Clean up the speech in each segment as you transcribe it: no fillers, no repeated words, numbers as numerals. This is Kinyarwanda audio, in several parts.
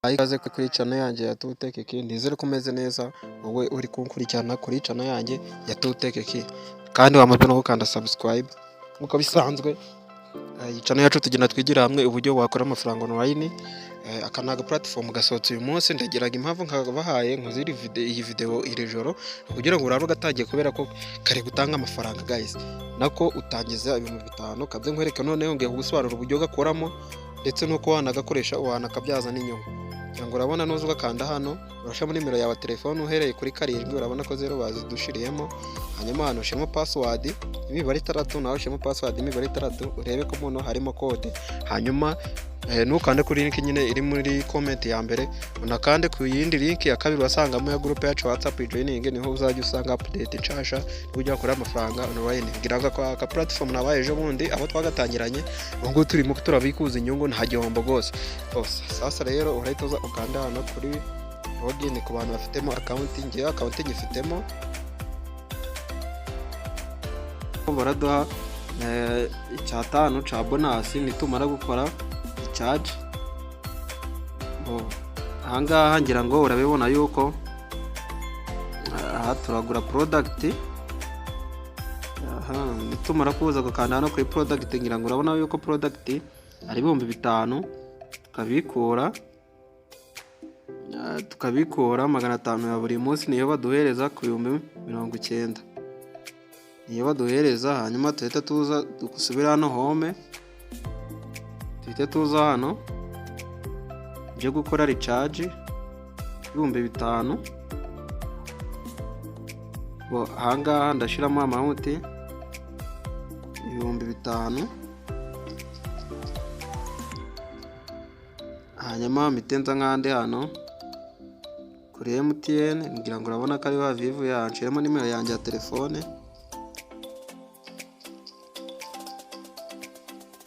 Ikaze kuri channel yanjye ya Tutekeki. Nizere ko umeze neza, wowe uri kunkurikirana kuri channel yanjye ya Tutekeki, kandi wamaze no gukanda subscribe nk'uko bisanzwe. Iyi channel yacu tugenda twigira hamwe uburyo wakora amafaranga online. Aka ni aga platform gasohotse uyu munsi. Ndagiraga impamvu nkabahaye nkoze iyi video iri joro kugira ngo urabe gatangiye, kubera ko kari gutanga amafaranga, guys. Nako utangiza 5000. Kabye nkwereke noneho, ngiye kugusobanurira uburyo gakoramo ndetse n'uko wanagakoresha, wanakabyaza n'inyungu. Kugira ngo urabona, nuza ugakanda hano, urashyiramo nimero yawe ya telefone uhereye kuri 7. Urabona ko zero bazidushiriyemo. Hanyuma hano ushyiramo password imibare 6, nawe ushyiramo password imibare 6, urebe ko muno harimo code. Hanyuma ntukande kuri link nyine iri muri comment ya mbere, unakande ku yindi link ya kabiri wasangamo ya group yacu WhatsApp joining, niho uzajya usanga update nshasha n'uburyo wakora amafaranga online. Ngira ngo aka platform nabaye ejo bundi, abo twagatangiranye ubu ngubu turimo turabikuza inyungu, nta gihombo rwose. Sasa rero urahita uza ukanda hano kuri login ku bantu bafitemo account. Ngewe account nyifitemo. Baraduha icyatanu ca bonus nitumara gukora recharge. Ahangaha ngira ngo urabibona yuko aha turagura product. Nitumara kuza gukanda hano kuri product, ngira ngo urabona yuko product ari 5000, tukabikura 500 ya buri munsi, niyo baduhereza ku 90,000, niyo baduhereza. Hanyuma tuhita tuza dusubira hano home, tuhite tuza hano byo gukora recharge 5000. Ahangaha ndashyiramo amount 5000, hanyuma mpite nza nkande hano kuri MTN. Ngira ngo urabona ko ariho Avivu yanshiremo nimero yanjye ya telefone.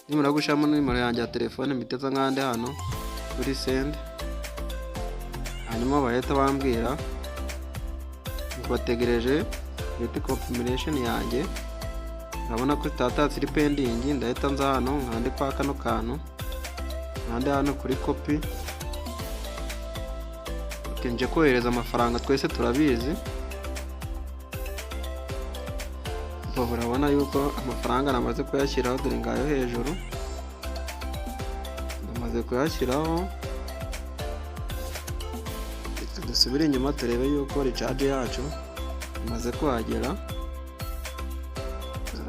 Nimara gushyiramo nimero yanjye ya telefone, mpite nza nkande hano kuri send. Hanyuma bahita bambwira ngo bategereje reti confirmation yanjye. Urabona ko status iri pending. Ndahita nza hano nkande kwa kano kantu, nkande hano kuri copy. Nje kohereza amafaranga, twese turabizi. Urabona yuko amafaranga namaze kuyashyiraho, dore ngayo hejuru namaze kuyashyiraho. Reka dusubire inyuma turebe yuko recharge yacu imaze kuhagera.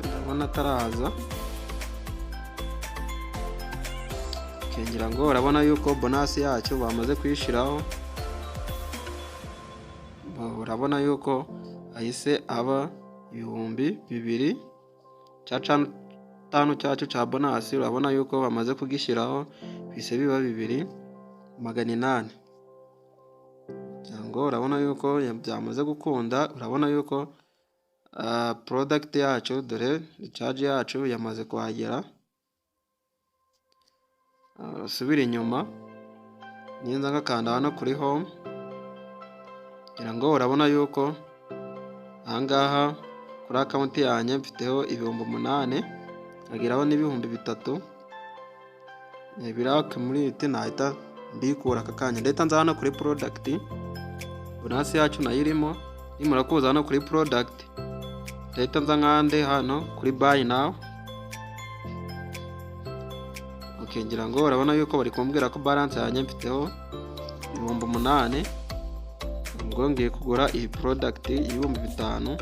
Ndabona ataraza. Ngira ngo urabona yuko bonus yacu bamaze kuyishyiraho. Urabona yuko ahise aba 2000, cya tanu cyacu cya bonus. Urabona yuko bamaze kugishyiraho, bise biba 2800. Ngo urabona yuko byamaze gukunda. Urabona yuko product yacu, dore recharge yacu yamaze kuhagera. Usubire inyuma, ninza ngakanda hano kuri home, ngira ngo urabona yuko ahangaha kuri account yanjye mfiteho 8000, nkageraho n'3000 biraka muri iti. Nahita mbikura aka kanya, ndahita nza hano kuri product, bonus yacu nayo irimo. Nimara kuza hano kuri product, ndahita nza nkande hano kuri buy now. Okay, ngira ngo urabona yuko bari kumbwira ko balance yanjye mfiteho 8000, ubwo ngiye kugura iyi product y'5000.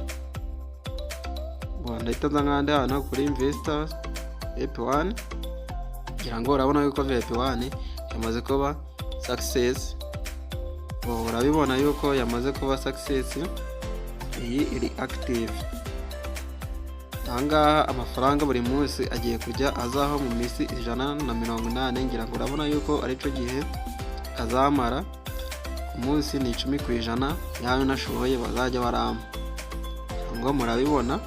Ndahita nza nkande hano kuri investor VIP 1. Ngira ngo urabona yuko VIP 1 yamaze kuba success. Urabibona yuko yamaze kuba success, iyi iri active. Ahangaha amafaranga buri munsi agiye kujya azaho mu minsi 180. Ngira ngo urabona yuko aricyo gihe kazamara. Ku munsi ni 10% yayo nashoboye bazajya barampa, ngo murabibona.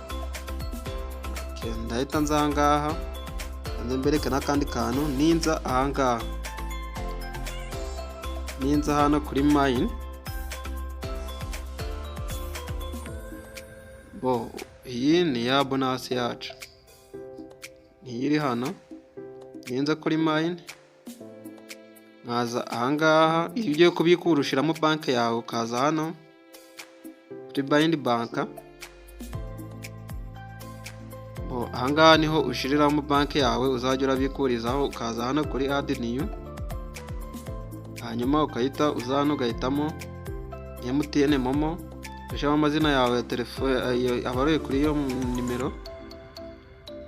Ndahita nza ahangaha nze mbereke n'akandi kantu. Ninza ahangaha, ninza hano kuri mine bo, iyi ni ya bonus yacu, niyo iri hano. Ninza kuri mine, Nkaza ahangaha, iyo ugiye kubikura ushyiramo banki yawe, ukaza hano kuri bind bank. Ahangaha niho ushiriramo banki yawe uzajya urabikurizaho. Ukaza hano kuri add new, hanyuma ukahita uza hano ugahitamo MTN MoMo, ushyiramo amazina yawe ya telefone abaruye kuri iyo nimero,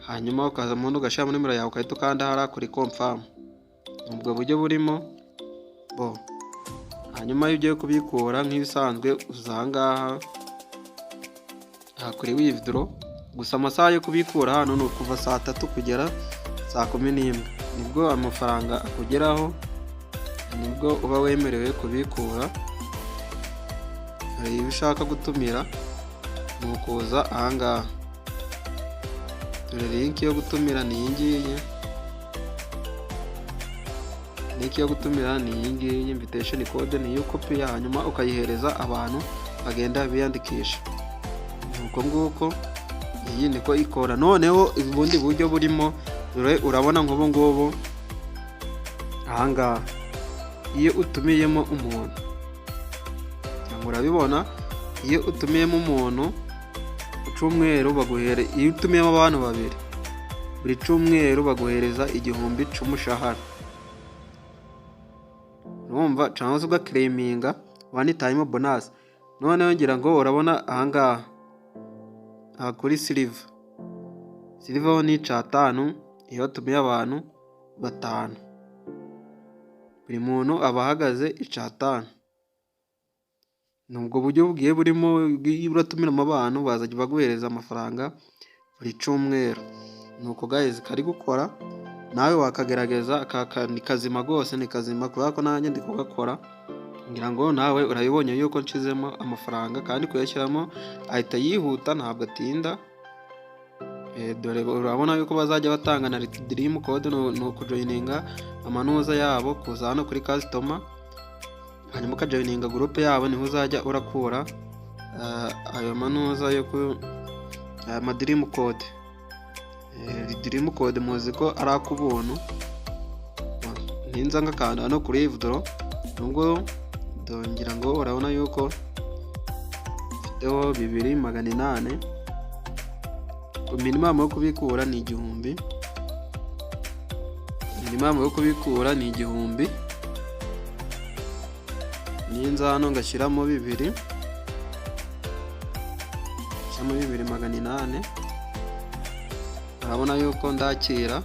hanyuma ukaza mu ugashyiramo nimero yawe, ugahita ukanda hariya kuri confirm. Ubwo buryo burimo bo. Hanyuma iyo ugiye kubikura nk'ibisanzwe, uza ahangaha aha kuri withdraw. Gusa amasaha yo kubikura hano ni ukuva saa 3 kugera saa 11, nibwo amafaranga akugeraho, nibwo uba wemerewe kubikura. Iyo ushaka gutumira ni ukuza ahangaha. Dore link yo gutumira ni iyi ngiyi, link yo gutumira ni iyi ngiyi, invitation code ni iyo ukopiye, hanyuma ukayihereza abantu bagenda biyandikisha. Ni uko nguko, iyi niko ikora. Noneho ubundi buryo burimo, dore urabona nk'ubu ngubu ahangaha iyo utumiyemo umuntu, urabibona, iyo utumiyemo umuntu ku cyumweru baguhere, iyo utumiyemo abantu babiri buri cyumweru baguhereza 1000 cy'umushahara, urumva? Cyangwa se ugaclaiminga one time bonus. Noneho ngira ngo urabona ahangaha, aha kuri silver, silver ho ni icyatanu. Iyo watumiye abantu batanu, buri muntu aba ahagaze icyatanu. Ni ubwo buryo bugiye burimo. Iyo uratumiramo abantu bazajya baguhereza amafaranga buri cyumweru. Ni uko guys kari gukora, nawe wakagerageza. Ni kazima rwose, ni kazima, kubera ko nanjye ndi kugakora. Ngira ngo nawe urabibonye yuko nshizemo amafaranga, kandi kuyashyiramo ahita yihuta, ntabwo atinda. Dore urabona yuko bazajya batanga na redeem code. Ni ukujoininga amanuza yabo, kuza hano kuri customer, hanyuma ukajoininga group yabo, niho uzajya urakura ayo manuza yo ku aya maredeem code. Redeem code muzi ko ari ak'ubuntu. Ninza ngakanda hano kuri withdraw, nubwo ngira ngo urabona yuko mfiteho 2800. Minimum yo kubikura ni 1000, minimum yo kubikura ni 1000. Ninza hano ngashyiramo bibiri, shyiramo 2800, urabona yuko ndakira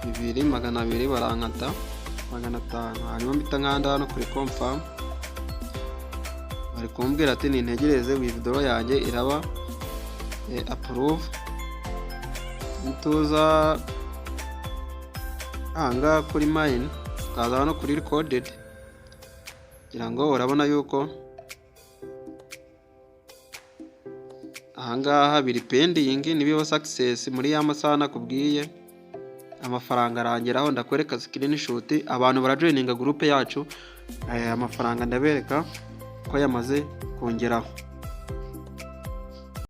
2200, barankata 500. Hanyuma mpita nkanda hano kuri confirm. Bari kumbwira ati nintegereze withdraw yanjye iraba approve. Nituza ahangaha kuri mine, tukaza hano kuri recorded, kugira ngo urabona yuko ahangaha biri pending. Nibiba success muri ya masaha nakubwiye, amafaranga arangeraho. Ndakwereka screenshot. Abantu barajoininga group yacu, aya mafaranga ndabereka ko yamaze kongeraho.